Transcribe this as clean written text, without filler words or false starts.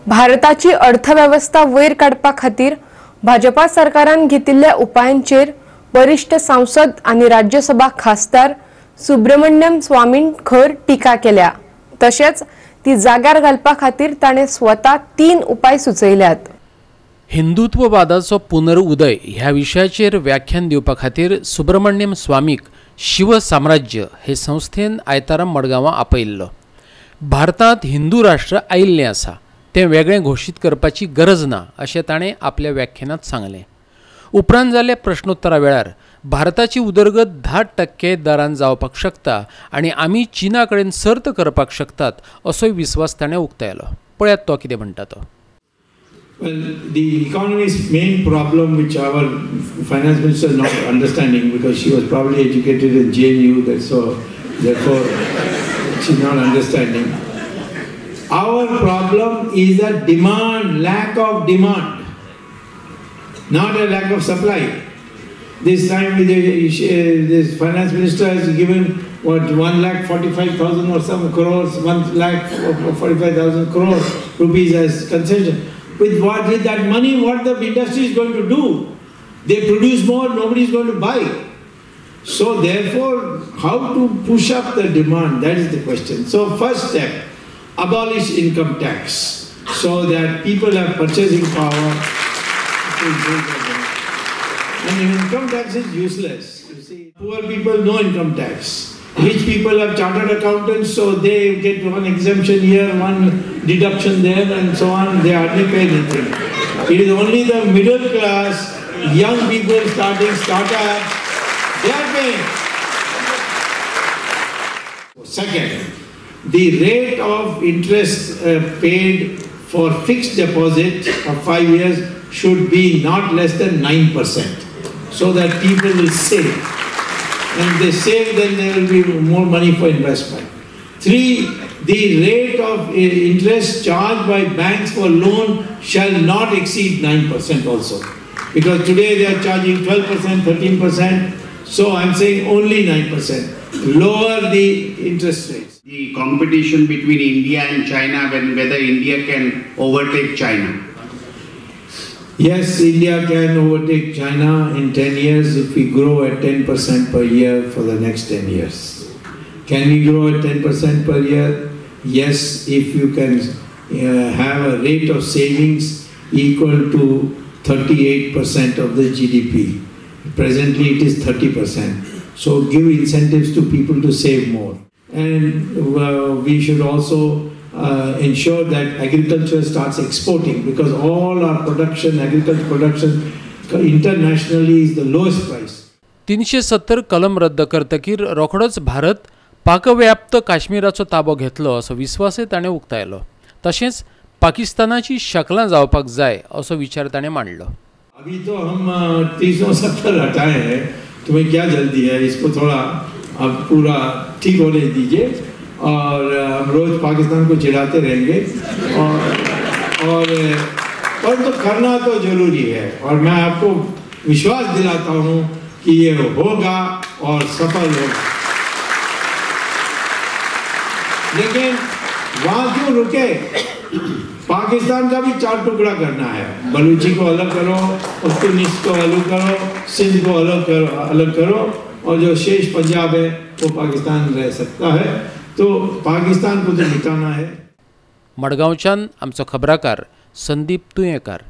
भारताची अर्थवेवस्था वयर काडपा खातीर भाजपा सरकारान घेतिल्ल्या उपायांचेर वरिष्ठ सांसद आनी राज्यसभा खासदार सुब्रमण्यम स्वामीन खर टीका केल्या। तशेंच ती जाग्यार घालपा खातीर ताणें स्वता 3 उपाय सुचयल्यात। हिंदुत्ववादाचो पुनर्उदय ह्या विशयाचेर व्याख्यान दिवपा खातीर सुब्रमण्यम स्वामीक शिवसाम्राज्य हे संस्थेन आयतारा मडगांवां आपयिल्लो। भारतांत हिंदू राष्ट्र आयिल्लें आसा, तें वेगळें घोशीत करपाची गरज ना अशें ताणें आपल्या व्याख्यानांत सांगलें। उपरांत जाल्ल्या प्रश्नोत्तरा वेळार भारताची उदरगत 10% दरान जावपाक शकता आनी आमी चीना कडेन सर्त करपाक शकतात असोय विस्वास ताणें उक्तायलो। पळयात तो कितें म्हणटा तो। Well, the economy's main problem, which our finance minister is not understanding because she was probably educated in JNU, that's so, therefore she's not understanding. Our problem is a demand, lack of demand, not a lack of supply. This time this finance minister has given what 1,45,000 or some crores, 1,45,000 crores rupees as concession. With what, with that money, what the industry is going to do? They produce more, nobody is going to buy. So therefore, how to push up the demand? That is the question. So first step, abolish income tax so that people have purchasing power to improve their demand. And income tax is useless. You see, poor people, no income tax. Rich people have chartered accountants, so they get one exemption here, one deduction there, and so on. They hardly pay anything. It is only the middle class, young people starting startups, they are paying. Second, the rate of interest paid for fixed deposit of 5 years should be not less than 9%, so that people will save. And if they save, then there will be more money for investment. 3, the rate of interest charged by banks for loan shall not exceed 9% also. Because today they are charging 12%, 13%. So I am saying only 9%. Lower the interest rates. The competition between India and China, whether India can overtake China. Yes, India can overtake China in 10 years if we grow at 10% per year for the next 10 years. Can we grow at 10% per year? Yes, if you can have a rate of savings equal to 38% of the GDP. Presently it is 30%. So give incentives to people to save more. And we should also ensure that agriculture starts exporting, because all our production, agriculture production internationally is the lowest price. 370 कलम रद्द करतकीर रोखडोच भारत पाकव्याप्त काश्मीराचो ताबो घेतलो असो विस्वासय ताणें उक्तायलो। तशेंच पाकिस्तानाची शकलां जावपाक जाय असो विचार ताणें मांडलो। अभी तो हम 370 हटाए हैं, तुम्हें क्या जल्दी है, इसको थोड़ा अब पूरा ठीक होने दीजिए। और हम रोज़ पाकिस्तान को चिढ़ाते रहेंगे और तो करना तो ज़रूरी है। और मैं आपको विश्वास दिलाता हूँ कि ये होगा और सफल होगा। लेकिन वहाँ क्यों रुके? पाकिस्तान का भी 4 टुकड़ा करना है। बलूची को अलग करो, पख्तूनिस को अलग करो, सिंध को अलग करो, और जो शेष पंजाब है वो पाकिस्तान रह सकता है। तो पाकिस्तान को तो मिटाना है। मडगांवच्यान आमचो खबराकार संदीप तुयेंकार।